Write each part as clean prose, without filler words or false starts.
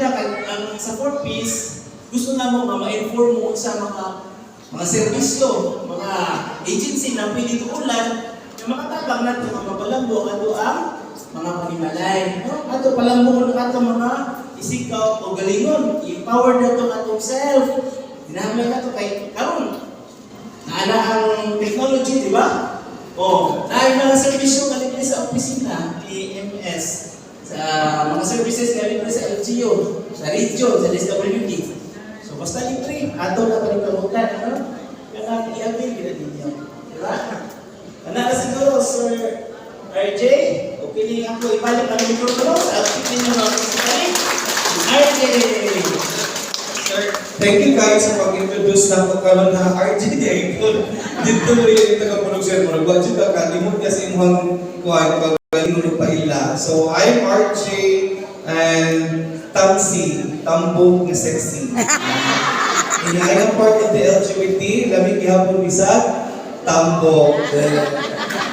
agenda kay ang sa 4Ps, gusto na mo nga ma-inform mo sa mga serbisyo, mga agency na pwede tuulan nga makatabang nato nga mapalambo ang ato ang mga panimalay. No? Ato palambo ang ato mga isikaw o galingon. I-empower nato ang atong self. Dinahanglan nato kay karon naana ang technology, di ba? Oh, naay mga serbisyo nga libre sa opisina, PMS, sa mga services nga libre sa LGU, sa region, sa DSWD. So basta libre, ato na paningkamutan, ano? Kanang i-avail gid ninyo. Di ba? Ana na siguro, Sir RJ, okay ni ako ibalik ang mikropono sa akit ninyo mga principal. RJ! Sir, thank you guys sa pag-introduce na ko karon na RJ di Idol. Dito mo yung tagapunog, sir mo. Nagwa jud ka kalimot ka sa imong kuan pag pa ila. So I'm RJ and Tamsi, tambok nga sexy. And I am part of the LGBT, lami gihapon bisag tambok.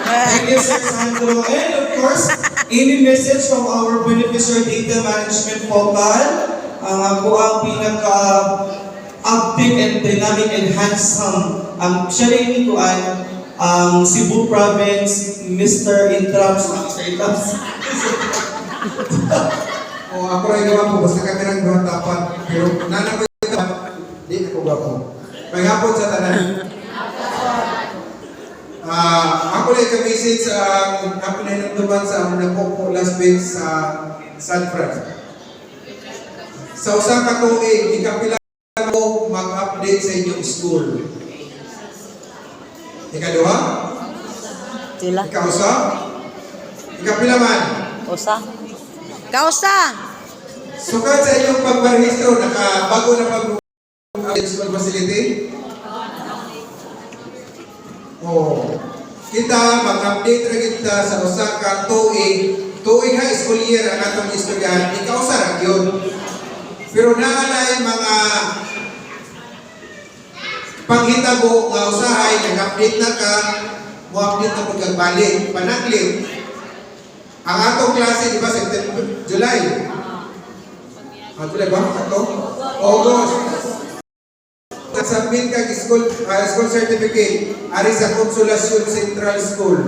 Thank you, Sir Sandro. And of course, any message from our beneficiary data management focal, ang ako ang pinaka active and dynamic and handsome, ang siya rin kuan, ang Cebu Province, Mr. Intrams, Mr. Intrams. O ako rin gwapo, basta kami lang duha tapat. Pero nana ko tapat, di ako gwapo. May hapon sa tanan. Ah, ako lang ka-message sa ang ako nahinumduman sa among nakupo last week sa San Fran. Sa usa ka tuig, ikapila mo mag-update sa inyong school? Ikaduha? Sila. Ikausa? Ikapila man? Usa. Kausa. Sukad sa inyong pagparehistro, nakabago na pag school facility? Oh. Kita mag-update ra kita sa usa ka tuig, tuig ha, school year ang atong istoryahan, ikausa ra gyud. Pero naanay mga panghitabo nga usahay nag-update na ka, mo-update na pud kag balik, pananglit. Ang atong klase, di ba, September, July? Ah, July ba? Ato? August. Submit kag school certificate ari sa Consolacion Central School.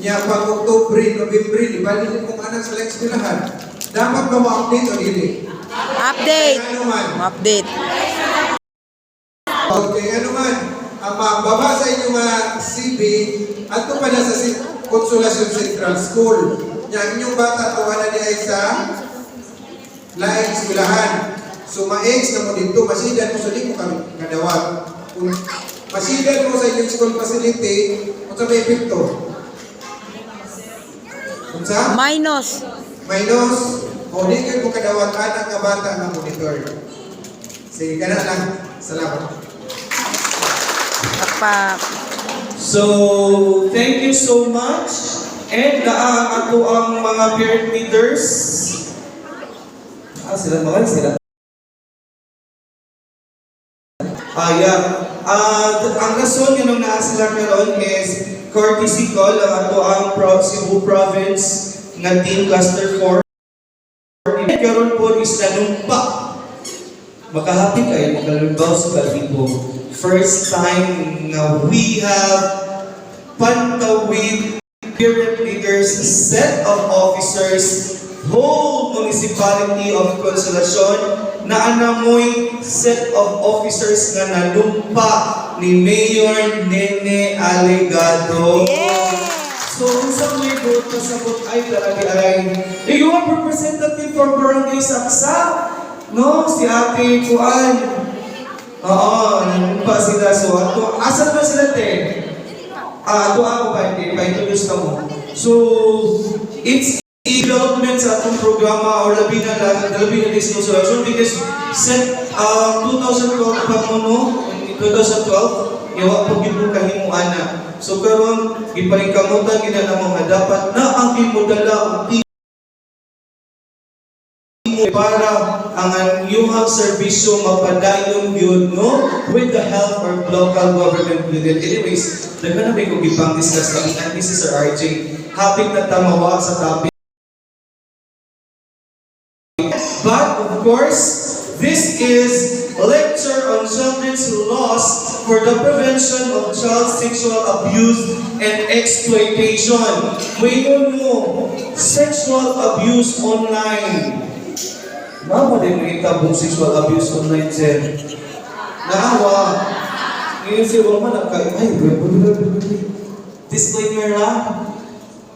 Nya pag Oktubre, Nobyembre, di ba din mong anak sa eskwelahan? Dapat ba mo-update o dili? Update. Kaya ano man, Update. Okay, ano man, ang mababa sa inyong mga CV, ato pa na sa Consolacion Central School. Nya ang inyong bata tuwa na di ay sa laing eskwelahan. So ma-ex na mo dito, masidan mo sa di mo kami kadawat. Kung masidan mo sa inyong school facility, unsa may epekto? Unsa? Minus. Minus, o di kayo mo kadawat anak nga bata nga monitor. Sige, kana lang. Salamat. Pakpak. So, thank you so much. And naa ako ang mga parent leaders. Ah, sila mga sila. Ah, yeah. Ah, ang rason nga nung naa sila karon is courtesy call ang ato ang Cebu Province nga team cluster 4. Karon po is nanumpa. Makahappy kayo, makalumbaw sa Kalibo. First time na we have Pantawid parent leaders, set of officers, whole municipality of Consolacion, na anamoy set of officers nga nanumpa ni Mayor Nene Alegado. Yeah! So, unsa may vote pasabot ay talaga ay you are representative for Barangay Saksa, no? Si Ate Kuan. Oo, nanumpa sila. So, ato, asan ba sila, te? Ah, ato ako ba? Hindi, pa-introduce ka mo. So, it's development sa atong programa or labi na this consolation because set 2012 pa mo, no? In 2012, yawa po gid mo kahimo ana. So karon gipaningkamutan gid na mo nga dapat na ang gimodala og para ang inyong serbisyo mapadayon gyud, no, with the help of local government unit. Anyways, daghan na may kong gipang discuss kami and this is Sir RJ. Hapit na tamawa sa topic. But of course, this is lecture on children's laws for the prevention of child sexual abuse and exploitation. Moingon mo, sexual abuse online. Mama din mo itabong sexual abuse online, sir. Naawa. Ngayon si Roman, nagkay, ay, wait, wait, wait, wait. Disclaimer lang.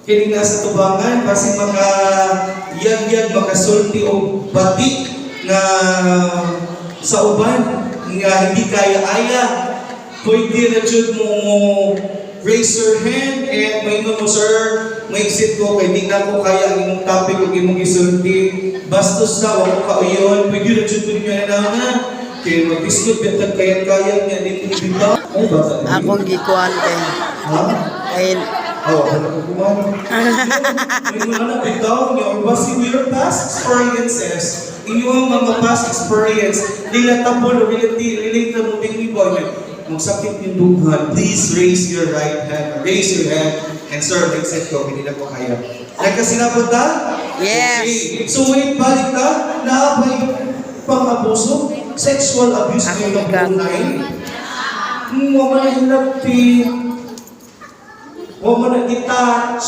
Kini nasa tubangan, kasi maka yag-yag, makasulti o batik na sa uban nga hindi kaya-aya. Pwede na jud mo mo raise your hand and maingon mo, "Sir, may exit ko kay di na ko kaya ang imong topic ug imong gisulti. Bastos na, wa ko kauyon." Pwede na jud ko ninyo na na. Kay mag-discord bitag kaya-kaya niya di mo bitaw. Ay, bata. Akong gikuan kay Ha? Kay Oh, ano ko kumain? May mga na bitaw niya or basi your past experiences, inyong mga past experience, relatable or relatable being boy, magsakit yung dughan, please raise your right hand, raise your hand, and sir, exit ko, hindi na ko kaya. Nagkasinabot ta? Yes. Okay. So wait, balik ta, naapay pang-abuso, sexual abuse Ako ngayon ng gikan. online. Wa man na hinapti. Wa man na gi-touch.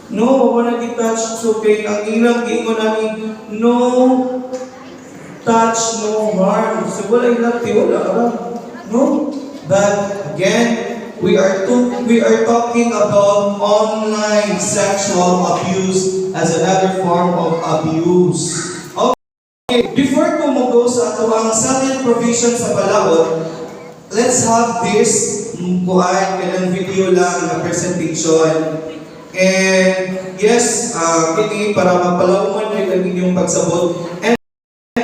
No, wa man na gi-touch. So kay ang ilang giingon nami, no touch, no harm. So wala hinapti, wala ra. No? But again, we are talking about online sexual abuse as another form of abuse. Okay, before ko mo go sa ato ang salient provision sa balaod, let's have this kuan kanang video lang na presentation. And yes, kini para mapalawman rin ang inyong pagsabot. And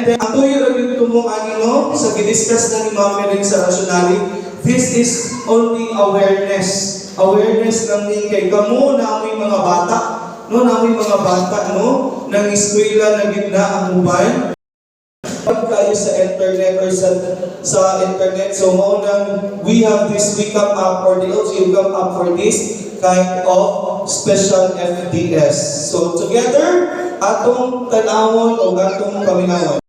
then, ang tuyo ra gyud tumong ani no, sa gidiscuss na ni Ma'am Mering sa rationale, this is only awareness. Awareness lang ni kay kamo na amoy mga bata, no, na amoy mga bata, no, nang eskwela na gid na ang mobile. Pag kayo sa internet or sa internet, so mao nang we have this, we come up or the LGU come up for this kind of special FDS. So together, atong tan-awon o atong paminawon.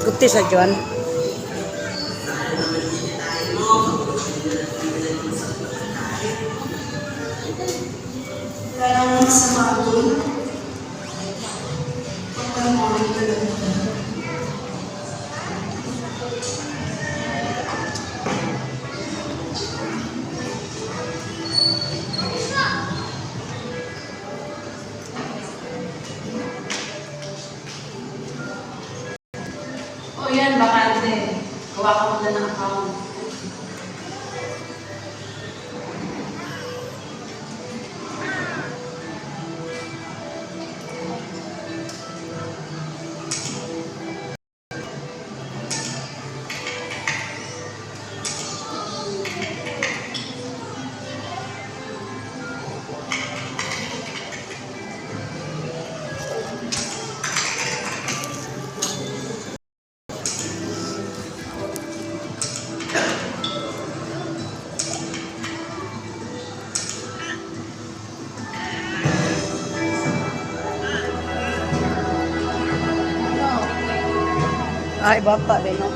Gupti sa John. Wala namang masama doon. Pagpapamawin ka lang. O yan, bakante. Gawa ka muna ng account. Ay, bata din, no?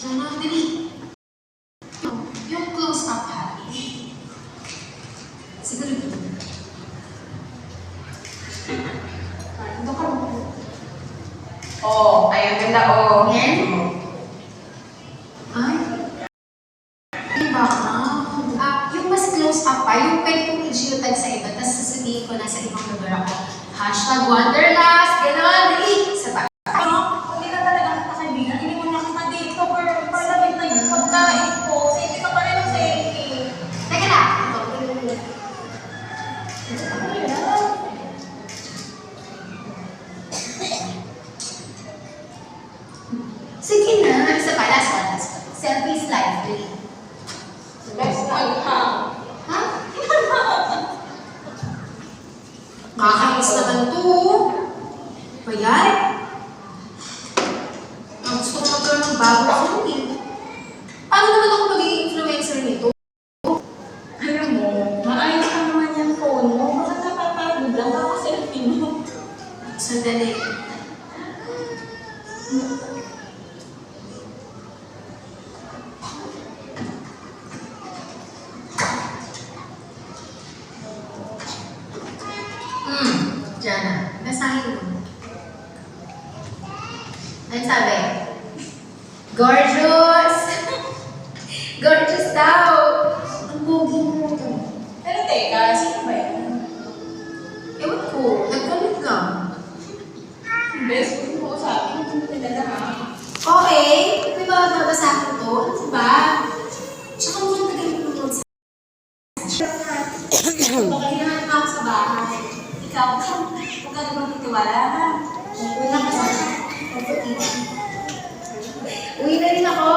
Ano, dali. Yung close up ha. Siguro dito. Doon ka mo. Oh, ay, ang ganda, oh. Yan? Ay. Yung background. Ah, yung mas close up pa, yung pwede kong i-geotag sa iba, tapos sasabihin ko nasa ibang lugar ako. #Wanderlust, gano'n, dali! Sa pa. Ano? Hindi na talaga kita kaibigan. Hindi mo na kita dito. Pero lamig na yung pagkain ko. Selfie ka pa rin ng selfie. Teka lang. Ito. Sige na. Isa pa, last one, last one. Selfie is life, dali. Best one, ha? Ha? Kakainis naman to. Bayad? Ang gusto ko magkaroon ng bago phone eh. Paano naman ako magiging influencer nito? Alam mo, maayos pa naman yung phone mo. Baka napapagod lang kaka-selfie mo. Sandali. Jana, basahin mo. Ano sabi? Gorgeous! Gorgeous daw! Ang pogi mo. Pero teka, sino ba yan? Ewan ko, nag-comment lang. Best, huwag mo usapin. Hindi mo kilala, ha? Okay, may mga babasahin to. Ano ba? Tsaka mukhang tagal mo naman sa... Baka hinahanap na ako sa bahay. Ikaw, huwag ka naman magtitiwala, ha? Wala ka sa... Opo, tita. Uwi na rin ako.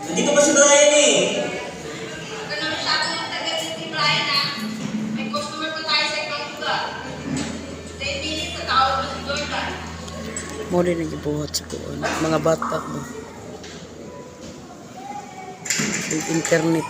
Nandito pa si Brian eh. Huwag ka na masyadong magtagal si Brian, ha? May customer pa tayo sa ibang lugar. 10 minutes, tatawag mo si Jordan. Mo rin ang gibuhat sa kuan. Mga bata ba. Yung internet.